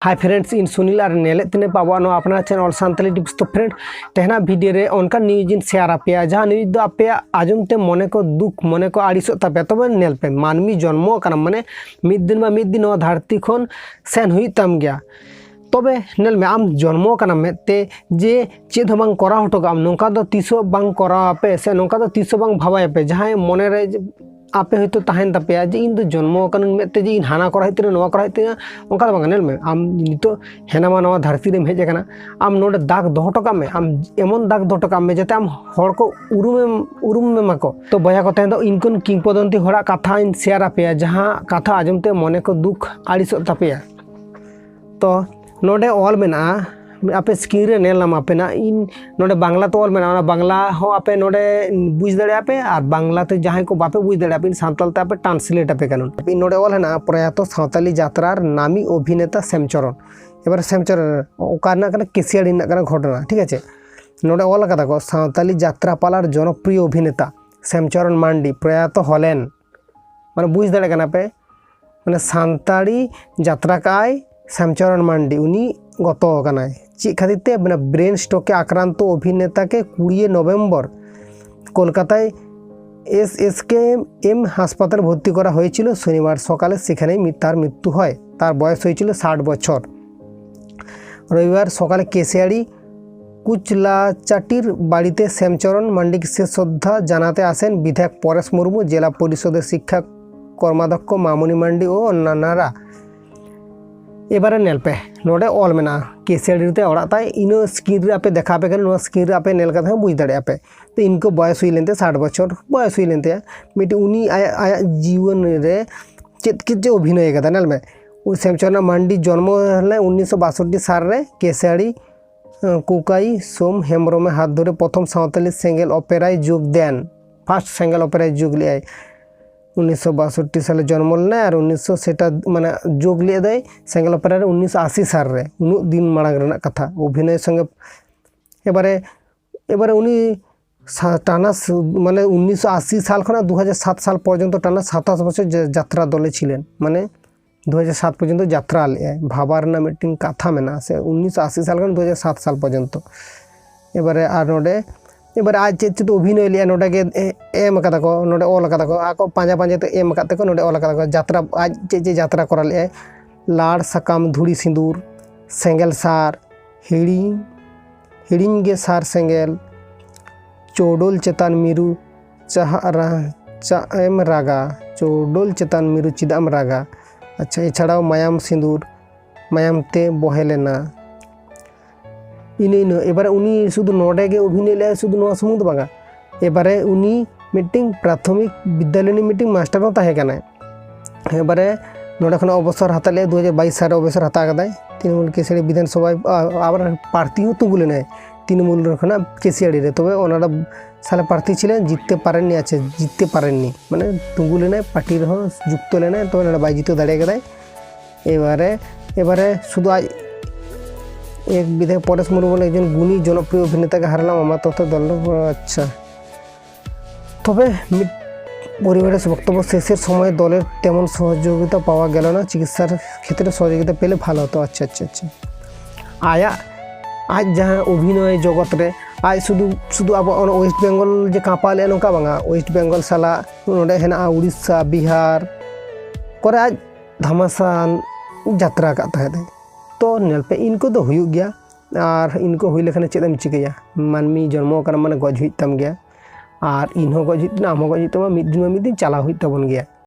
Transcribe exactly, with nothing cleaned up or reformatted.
Hi friends, ᱤᱧ ᱥᱩᱱᱤᱞ ᱟᱨ ᱧᱮᱞᱮᱫ ᱛᱤᱧᱟᱹ ᱯᱮ ᱟᱵᱚᱣᱟᱜ ᱱᱚᱣᱟ ᱟᱯᱱᱟᱨ channel All Santali Tips᱾ ᱛᱚ friend, ᱛᱮᱦᱮᱧᱟᱜ video ᱨᱮ ᱚᱱᱠᱟᱱ news ᱤᱧ share ᱟᱯᱮᱭᱟ, ᱡᱟᱦᱟᱸ news ᱫᱚ ᱟᱯᱮᱭᱟᱜ ᱟᱸᱡᱚᱢ ᱛᱮ ᱢᱚᱱᱮ ᱠᱚ ᱫᱩᱠ, ᱢᱚᱱᱮ ᱠᱚ ᱟᱹᱲᱤᱥᱚᱜ ᱛᱟᱯᱮᱭᱟ᱾ ᱛᱚᱵᱮ ᱧᱮᱞ ᱯᱮ, ᱢᱟᱹᱱᱢᱤ ᱡᱚᱱᱢᱚ ᱟᱠᱟᱱᱟᱢ, ᱢᱟᱱᱮ ᱢᱤᱫ ᱫᱤᱱ ᱵᱟ ᱢᱤᱫ ᱫᱤᱱ ᱱᱚᱣᱟ ᱫᱷᱟᱹᱨᱛᱤ ᱠᱷᱚᱱ ᱥᱮᱱ ᱦᱩᱭᱩᱜ ᱛᱟᱢ ᱜᱮᱭᱟ᱾ ᱛᱚᱵᱮ ᱧᱮᱞ ᱢᱮ, ᱟᱢ ᱡᱚᱱᱢᱚ ᱟᱠᱟᱱᱟᱢ ᱢᱮᱫ ᱛᱮ, ᱡᱮ ᱪᱮᱫ ᱦᱚᱸ ᱵᱟᱝ ᱠᱚᱨᱟᱣ ᱦᱚᱴᱚ ᱠᱟᱜ ᱟᱢ, ᱱᱚᱝᱠᱟ ᱫᱚ ᱛᱤᱥ ᱦᱚᱸ ᱵᱟᱝ ᱠᱚᱨᱟᱣ ᱟᱯᱮ, ᱥᱮ ᱱᱚᱝᱠᱟ ᱫᱚ ᱛᱤᱥ ᱦᱚᱸ ᱵᱟᱝ ᱵᱷᱟᱵᱟᱭᱟᱯᱮ᱾ ᱡᱟᱦᱟᱸᱭ ᱢᱚᱱᱮ ᱨᱮ ᱟᱯᱮ ᱦᱚᱭᱛᱳ ᱛᱟᱦᱮᱱ ᱛᱟᱯᱮᱭᱟ ᱡᱮ ᱤᱧ ᱫᱚ ᱡᱚᱱᱢᱚ ᱟᱠᱟᱱᱟᱹᱧ ᱢᱮᱫ ᱛᱮ, ᱡᱮ ᱤᱧ ᱦᱟᱱᱟ ᱠᱚᱨᱟᱣ ᱦᱩᱭᱩᱜ ᱛᱤᱧᱟᱹ, ᱱᱚᱣᱟ ᱠᱚᱨᱟᱣ ᱦᱩᱭᱩᱜ ᱛᱤᱧᱟᱹ, ᱚᱱᱠᱟ ᱫᱚ ᱵᱟᱝ᱾ ᱧᱮᱞ ᱢᱮ, ᱟᱢ ᱱᱤᱛᱚᱜ ᱦᱮᱱᱟᱢᱟ ᱱᱚᱣᱟ ᱫᱷᱟᱹᱨᱛᱤ ᱨᱮᱢ ᱦᱮᱡ ᱟᱠᱟᱱᱟ, ᱟᱢ ᱱᱚᱰᱮ ᱫᱟᱜᱽ ᱫᱚᱦᱚ ᱦᱚᱴᱚ ᱠᱟᱜ ᱢᱮ, ᱟᱢ ᱮᱢᱚᱱ ᱫᱟᱜᱽ ᱫᱚᱦᱚ ᱦᱚᱴᱚ ᱠᱟᱜ ᱢᱮ ᱡᱟᱛᱮ ᱟᱢ ᱦᱚᱲ ᱠᱚ ᱩᱨᱩᱢᱮᱢ, ᱩᱨᱩᱢ ᱢᱮᱢᱟ ᱠᱚ᱾ ᱛᱚ ᱵᱚᱭᱦᱟ ᱠᱚ, ᱛᱮᱦᱮᱧ ᱫᱚ ᱤᱱᱠᱟᱹᱱ ᱠᱤᱝᱵᱚᱫᱚᱱᱛᱤ ᱦᱚᱲᱟᱜ ᱠᱟᱛᱷᱟᱧ share ᱟᱯᱮᱭᱟ, ᱡᱟᱦᱟᱸ ᱠᱟᱛᱷᱟ ᱟᱸᱡᱚᱢ ᱛᱮ ᱢᱚᱱᱮ ᱠᱚ ᱫᱩᱠ ᱟᱹᱲᱤᱥᱚᱜ ᱛᱟᱯᱮᱭᱟ᱾ ᱛᱚ ᱱᱚᱰᱮ ᱚᱞ ᱢᱮᱱᱟᱜᱼᱟ, ᱟᱯᱮ screen ᱨᱮ ᱧᱮᱞ ᱧᱟᱢ ᱟᱯᱮ ᱱᱟᱜ, ᱤᱧ ᱱᱚᱰᱮ ᱵᱟᱝᱞᱟ ᱛᱮ ᱚᱞ ᱢᱮᱱᱟᱜᱼᱟ, ᱚᱱᱟ ᱵᱟᱝᱞᱟ ᱦᱚᱸ ᱟᱯᱮ ᱱᱚᱰᱮ ᱵᱩᱡᱽ ᱫᱟᱲᱮᱭᱟᱜᱼᱟ ᱯᱮ, ᱟᱨ ᱵᱟᱝᱞᱟ ᱛᱮ ᱡᱟᱦᱟᱸᱭ ᱠᱚ ᱵᱟᱯᱮ ᱵᱩᱡᱽ ᱫᱟᱲᱮᱭᱟᱜᱼᱟ ᱯᱮ, ᱤᱧ ᱥᱟᱱᱛᱟᱲ ᱛᱮ ᱟᱯᱮ translate ᱟᱯᱮ ᱠᱟᱱᱟ᱾ ᱤᱧ ᱱᱚᱰᱮ ᱚᱞ ᱦᱮᱱᱟᱜᱼᱟ, ᱯᱨᱚᱭᱟᱛᱚ ᱥᱟᱶᱛᱟᱞᱤ ᱡᱟᱛᱨᱟ ᱨᱮ ᱱᱟᱢᱤ ᱚᱵᱷᱤᱱᱮᱛᱟ ᱥᱮᱢᱪᱚᱨᱚᱱ᱾ ᱮᱵᱟᱨ ᱥᱮᱢᱪᱚᱨᱚᱱ ᱚᱠᱟ ᱨᱮᱱᱟᱜ ᱠᱟᱱᱟ? ᱠᱮᱥᱤᱭᱟᱲᱤ ᱨᱮᱱᱟᱜ ᱠᱟᱱᱟ ᱜᱷᱚᱴᱚᱱᱟ, ᱴᱷᱤᱠ ᱟᱪᱷᱮ? ᱱᱚᱰᱮ ᱚᱞ ᱟᱠᱟᱫᱟ ᱠᱚ, ᱥᱟᱶᱛᱟᱞᱤ ᱡᱟᱛᱨᱟ ᱯᱟᱞᱟᱨ ᱡᱚᱱᱚᱯᱨᱤᱭᱚ ᱚᱵᱷᱤᱱᱮᱛᱟ ᱥᱮᱢᱪᱚᱨᱚᱱ ᱢᱟᱱᱰᱤ ᱯᱨᱚᱭᱟᱛᱚ ᱦᱚᱞᱮᱱ᱾ ᱢᱟᱱᱮ ᱵᱩᱡᱽ ᱫᱟᱲᱮᱭᱟᱜ ᱠᱟᱱᱟ ᱯᱮ, ᱢᱟᱱᱮ ᱥᱟᱱᱛᱟᱲᱤ ᱡᱟᱛᱨᱟ ᱠᱟᱜᱼᱟᱭ ᱥᱮᱢᱪᱚᱨᱚᱱ ᱢᱟᱱᱰᱤ, ᱩᱱᱤ ᱜᱚᱛᱚ ᱟᱠᱟᱱᱟᱭ᱾ ᱪᱮᱫ ᱠᱷᱟᱹᱛᱤᱨ ᱛᱮ? ᱢᱟᱱᱮ brain stroke ᱮ ᱟᱠᱨᱟᱱᱛᱚ ᱚᱵᱷᱤᱱᱮᱛᱟ ᱠᱮ ᱠᱩᱲᱤᱭᱮ ᱱᱚᱵᱷᱮᱢᱵᱚᱨ ᱠᱳᱞᱠᱟᱛᱟয় এসএসকেএম হাসপাতালে ভর্তি করা হয়েছিল। শনিবার সকালে সেখানেই মি-, তার মৃত্যু হয়। তার বয়স হয়েছিল ষাট বছর। রবিবার সকালে কেশিয়াড়ি কুচলাচাটির বাড়িতে শ্যামচরণ মান্ডিকে শ্রদ্ধা জানাতে আসেন বিধায়ক পরেশ মুর্মু, জেলা পরিষদের শিক্ষা কর্মাধ্যক্ষ মামুনি মান্ডি ও অন্যান্যরা। ᱮᱵᱟᱨᱮ ᱧᱮᱞ ᱯᱮ, ᱱᱚᱰᱮ ᱚᱞ ᱢᱮᱱᱟᱜᱼᱟ, ᱠᱮᱥᱤᱭᱟᱲᱤ ᱨᱮ ᱚᱲᱟᱜ ᱛᱟᱭ᱾ ᱤᱱᱟᱹ screen ᱨᱮ ᱟᱯᱮ ᱫᱮᱠᱷᱟᱣ ᱟᱯᱮ ᱠᱟᱱᱟ, ᱱᱚᱣᱟ screen ᱨᱮ ᱟᱯᱮ ᱧᱮᱞ ᱠᱟᱛᱮ ᱦᱚᱸ ᱵᱩᱡᱽ ᱫᱟᱲᱮᱭᱟᱜᱼᱟ ᱯᱮ᱾ ᱛᱚ ᱤᱱᱠᱟᱹ ᱵᱚᱭᱚᱥ ᱦᱩᱭ ᱞᱮᱱ ᱛᱟᱭᱟ, ᱥᱟᱴ ᱵᱚᱪᱷᱚᱨ ᱵᱚᱭᱚᱥ ᱦᱩᱭ ᱞᱮᱱ ᱛᱟᱭᱟ᱾ ᱢᱤᱫᱴᱮᱱ ᱩᱱᱤ ᱟᱭᱟᱜ, ᱟᱭᱟᱜ ᱡᱤᱭᱚᱱ ᱨᱮ ᱪᱮᱫ ᱪᱮᱫ ᱪᱮᱫ ᱚᱵᱷᱤᱱᱚᱭ ᱟᱠᱟᱫᱟ, ᱧᱮᱞ ᱢᱮ᱾ ᱩᱱᱤ ᱥᱮᱢᱪᱚᱨᱚᱱ ᱢᱟᱱᱰᱤ ᱡᱚᱱᱢᱚ ᱞᱮᱱᱟᱭ ᱩᱱᱤᱥᱥᱚ ᱵᱟᱥᱚᱴᱴᱤ ᱥᱟᱞ ᱨᱮ ᱠᱮᱥᱤᱭᱟᱲᱤ, ᱟᱸ, ᱠᱩᱠᱟᱭ ᱥᱳᱢ ᱦᱮᱢᱵᱨᱚᱢᱮ ᱦᱟᱛ ᱫᱷᱚᱨᱮ ᱯᱨᱚᱛᱷᱚᱢ ᱥᱟᱶᱛᱟᱞᱤ ᱥᱮᱸᱜᱮᱞ ᱚᱯᱮᱨᱟᱭ ᱡᱳᱜᱽ ᱫᱮᱱ᱾ First ᱥᱮᱸᱜᱮᱞ ᱚᱯᱮᱨᱟᱭ ᱡᱳᱜᱽ ᱞᱮᱫᱟᱭ᱾ ᱩᱱᱤᱥᱥᱚ ᱵᱟᱥᱚᱴᱴᱤ ᱥᱟᱞᱮ ᱡᱚᱱᱢᱚ ᱞᱮᱱᱟᱭ ᱟᱨ ᱩᱱᱤᱥᱥᱚ ᱥᱮᱴᱟ ᱢᱟᱱᱮ ᱡᱳᱜᱽ ᱞᱮᱫᱟᱭ ᱥᱮᱸᱜᱮᱞ ᱚᱯᱮᱨᱟ ᱨᱮ ᱩᱱᱤᱥᱥᱚ ᱟᱥᱤ ᱥᱟᱞ ᱨᱮ, ᱩᱱᱟᱹᱜ ᱫᱤᱱ ᱢᱟᱲᱟᱝ ᱨᱮᱱᱟᱜ ᱠᱟᱛᱷᱟ᱾ ᱚᱵᱷᱤᱱᱚᱭ ᱥᱚᱸᱜᱮ ᱮᱵᱟᱨᱮ, ᱮᱵᱟᱨᱮ ᱩᱱᱤ ᱥᱟ-, ᱴᱟᱱᱟ ᱥ-, ᱢᱟᱱᱮ ᱩᱱᱤᱥᱥᱚ ᱟᱥᱤ ᱥᱟᱞ ᱠᱷᱚᱱᱟᱜ ᱫᱩ ᱦᱟᱡᱟᱨ ᱥᱟᱛ ᱥᱟᱞ ᱯᱚᱨᱡᱚᱱᱛᱚ ᱴᱟᱱᱟ ᱥᱟᱛᱟᱥ ᱵᱚᱪᱷᱚᱨ ᱡᱟ-, ᱡᱟᱛᱨᱟ ᱫᱚᱞᱮ ᱪᱷᱤᱞᱮᱱ, ᱢᱟᱱᱮ ᱫᱩ ᱦᱟᱡᱟᱨ ᱥᱟᱛ ᱯᱚᱨᱡᱚᱱᱛᱚ ᱡᱟᱛᱨᱟ ᱞᱮᱫᱼᱟᱭ, ᱵᱷᱟᱵᱟ ᱨᱮᱱᱟᱜ ᱢᱤᱫᱴᱮᱱ ᱠᱟᱛᱷᱟ ᱢᱮᱱᱟᱜᱼᱟ, ᱥᱮ ᱩᱱᱤᱥᱥᱚ ᱟᱥᱤ ᱥᱟᱞ ᱠᱷᱚᱱ ᱫᱩ ᱦᱟᱡᱟᱨ ᱥᱟᱛ ᱥᱟᱞ ᱯᱚᱨᱡᱚᱱᱛᱚ᱾ ᱮᱵᱟᱨᱮ ᱟᱨ ᱱᱚᱰᱮ ᱮᱵᱟᱨᱮ ᱟᱡ ᱪᱮᱫ ᱪᱮᱫ ᱚᱵᱷᱤᱱᱚᱭ ᱞᱮᱫᱼᱟ, ᱱᱚᱰᱮ ᱜᱮ ᱮ-, ᱮᱢ ᱠᱟᱫᱟ ᱠᱚ, ᱱᱚᱰᱮ ᱚᱞ ᱠᱟᱫᱟ ᱠᱚ, ᱟᱠᱚ ᱯᱟᱸᱡᱟ ᱯᱟᱸᱡᱟ ᱛᱮ ᱮᱢ ᱠᱟᱫ ᱛᱮᱠᱚ ᱱᱚᱰᱮ ᱚᱞ ᱠᱟᱫᱟ ᱠᱚ, ᱡᱟᱛᱨᱟ, ᱟᱡ ᱪᱮᱫ ᱪᱮᱫ ᱡᱟᱛᱨᱟ ᱠᱚᱨᱟᱣ ᱞᱮᱫᱼᱟᱭ, ᱞᱟᱲ ᱥᱟᱠᱟᱢ ᱫᱷᱩᱲᱤ ᱥᱤᱸᱫᱩᱨ, ᱥᱮᱸᱜᱮᱞ ᱥᱟᱨ, ᱦᱤᱲᱤᱧ, ᱦᱤᱲᱤᱧ ᱜᱮ ᱥᱟᱨ ᱥᱮᱸᱜᱮᱞ, ᱪᱳᱰᱳᱞ ᱪᱮᱛᱟᱱ ᱢᱤᱨᱩ, ᱪᱟᱦᱟᱜ ᱨᱟ-, ᱪᱟᱜ ᱮᱢ ᱨᱟᱜᱟ, ᱪᱳᱰᱳᱞ ᱪᱮᱛᱟᱱ ᱢᱤᱨᱩ ᱪᱮᱫᱟᱜ ᱮᱢ ᱨᱟᱜᱟ᱾ ᱟᱪᱪᱷᱟ, ᱮᱪᱷᱟᱲᱟᱣ ᱢᱟᱭᱟᱢ ᱥᱤᱸᱫᱩᱨ, ᱢᱟᱭᱟᱢ ᱛᱮ ᱵᱚᱦᱮᱞ ᱮᱱᱟ᱾ ᱤᱱᱟᱹ, ᱤᱱᱟᱹ, ᱮᱵᱟᱨᱮ ᱩᱱᱤ ᱥᱩᱫᱷᱩ ᱱᱚᱰᱮ ᱜᱮ ᱚᱵᱷᱤᱱᱚᱭ ᱞᱮᱫᱼᱟᱭ, ᱥᱩᱫᱷᱩ ᱱᱚᱣᱟ ᱥᱩᱢᱩᱝ ᱫᱚ ᱵᱟᱝᱟ᱾ ᱮᱵᱟᱨᱮ ᱩᱱᱤ ᱢᱤᱫᱴᱮᱱ ᱯᱨᱟᱛᱷᱚᱢᱤᱠ ᱵᱤᱫᱽᱫᱟᱞᱚᱭ ᱨᱤᱱᱤᱡ ᱢᱤᱫᱴᱮᱱ ᱢᱟᱥᱴᱟᱨ ᱦᱚᱸ ᱛᱟᱦᱮᱸ ᱠᱟᱱᱟᱭ᱾ ᱮᱵᱟᱨᱮ ᱱᱚᱰᱮ ᱠᱷᱚᱱᱟᱜ ᱚᱵᱚᱥᱚᱨ ᱦᱟᱛᱟᱣ ᱞᱮᱫᱼᱟᱭ, ᱫᱩ ᱦᱟᱡᱟᱨ ᱵᱟᱭᱤᱥ ᱥᱟᱞ ᱨᱮ ᱚᱵᱚᱥᱚᱨ ᱦᱟᱛᱟᱣ ᱠᱟᱫᱟᱭ᱾ ᱛᱤᱱ ᱢᱩᱞ ᱠᱮᱥᱤᱭᱟᱲᱤ ᱵᱤᱫᱷᱟᱱ ᱥᱚᱵᱷᱟ, ᱟ-, ᱟᱵᱟᱨ ᱯᱨᱟᱨᱛᱷᱤ ᱦᱚᱸ ᱛᱤᱸᱜᱩ ᱞᱮᱱᱟᱭ ᱛᱤᱱ ᱢᱩᱞ ᱠᱷᱚᱱᱟᱜ ᱠᱮᱥᱤᱭᱟᱲᱤ ᱨᱮ᱾ ᱛᱚᱵᱮ ᱚᱱᱟ ᱥᱟᱞᱮ ᱯᱨᱟᱨᱛᱷᱤ ᱪᱷᱤᱞᱮᱱ, ᱡᱤᱛᱛᱮ ᱯᱟᱨᱮᱱᱱᱤ, ᱟᱪᱪᱷᱟ, ᱡᱤᱛᱛᱮ ᱯᱟᱨᱮᱱᱱᱤ, ᱢᱟᱱᱮ ᱛᱤᱸᱜᱩ ᱞᱮᱱᱟᱭ, ᱯᱟᱨᱴᱤ ᱨᱮᱦᱚᱸ ᱡᱩᱠᱛᱚ ᱞᱮᱱᱟᱭ, ᱛᱚᱵᱮ ᱱᱚᱰᱮ ᱵᱟᱭ ᱡᱤᱛᱟᱹᱣ ᱫᱟᱲᱮ ᱠᱟᱫᱟᱭ᱾ ᱮᱵᱟᱨᱮ, ᱮᱵᱟᱨᱮ ᱥᱩᱫᱷᱩ ᱟᱡ ᱮᱠ ᱵᱤᱫᱷᱟᱭᱚᱠ ᱯᱚᱨᱮᱥ ᱢᱩᱨᱢᱩ ᱵᱚᱞᱮ ᱮᱠᱡᱚᱱ ᱜᱩᱱᱤ ᱡᱚᱱᱚᱯᱨᱤᱭᱚ ᱚᱵᱷᱤᱱᱮᱛᱟ ᱜᱮ ᱦᱟᱨᱞᱟ ᱢᱟᱢᱟ ᱛᱚᱛᱚ ᱫᱚᱞ, ᱟᱪᱪᱷᱟ᱾ তবে ᱢᱤᱫ ᱯᱚᱨᱤᱵᱮᱥ ᱵᱚᱠᱛᱚᱵᱵᱚ ᱥᱮᱥᱮᱨ ᱥᱚᱢᱚᱭ ᱫᱚᱞᱮᱨ ᱛᱮᱢᱚᱱ ᱥᱚᱦᱚᱡᱳᱜᱤᱛᱟ ᱯᱟᱣᱟ ᱜᱮᱞ ᱱᱟ, ᱪᱤᱠᱤᱛᱥᱟ ᱠᱷᱮᱛᱨᱮ ᱥᱚᱦᱚᱡᱳᱜᱤᱛᱟ ᱯᱮᱞᱮ ᱵᱷᱟᱞᱚ ᱦᱚᱛᱚ᱾ ᱟᱪᱪᱷᱟ, ᱟᱪᱪᱷᱟ, ᱟᱪᱪᱷᱟ᱾ ᱟᱭᱟᱜ, ᱟᱡ ᱡᱟᱦᱟᱸ ᱚᱵᱷᱤᱱᱚᱭ ᱡᱚᱜᱚᱛ ᱨᱮ ᱟᱡ ᱥᱩᱫᱷᱩ, ᱥᱩᱫᱷᱩ ᱟᱵᱚ ᱚᱱᱟ ᱳᱭᱮᱥᱴ ᱵᱮᱝᱜᱚᱞ ᱡᱮ ᱠᱟᱸᱯᱟᱣ ᱞᱮᱫᱼᱟ ᱱᱚᱝᱠᱟ ᱵᱟᱝᱟ, ᱳᱭᱮᱥᱴ ᱵᱮᱝᱜᱚᱞ ᱥᱟᱞᱟᱜ ᱱᱚᱰᱮ ᱦᱮᱱᱟᱜᱼᱟ ᱩᱲᱤᱥᱥᱟ, ᱵᱤᱦᱟᱨ ᱠᱚᱨᱮ ᱟᱡ ᱫᱷᱟᱢᱟᱥᱟᱱ ᱡᱟᱛᱨᱟ ᱟᱠᱟᱫ ᱛᱟᱦᱮᱸᱫ᱾ ᱛᱚ ᱧᱮᱞ ᱯᱮ, ᱤᱱᱠᱟᱹ ᱫᱚ ᱦᱩᱭᱩᱜ ᱜᱮᱭᱟ᱾ ᱟᱨ ᱤᱱᱠᱟᱹ ᱦᱩᱭ ᱞᱮᱠᱷᱟᱱ ᱪᱮᱫ ᱮᱢ ᱪᱤᱠᱟᱹᱭᱟ? ᱢᱟᱹᱱᱢᱤ ᱡᱚᱱᱢᱚ ᱟᱠᱟᱱᱟ ᱢᱟᱱᱮ ᱜᱚᱡ ᱦᱩᱭᱩᱜ ᱛᱟᱢ ᱜᱮᱭᱟ᱾ ᱟᱨ ᱤᱧ ᱦᱚᱸ ᱜᱚᱡ ᱦᱩᱭᱩᱜ ᱛᱤᱧᱟ, ᱟᱢ ᱦᱚᱸ ᱜᱚᱡ ᱦᱩᱭᱩᱜ ᱛᱟᱢᱟ, ᱢᱤᱫ ᱫᱤᱱ ᱢᱟ ᱢᱤᱫ ᱫᱤᱱ ᱪᱟᱞᱟᱣ ᱦᱩᱭᱩᱜ ᱛᱟᱵᱚᱱ ᱜᱮᱭᱟ᱾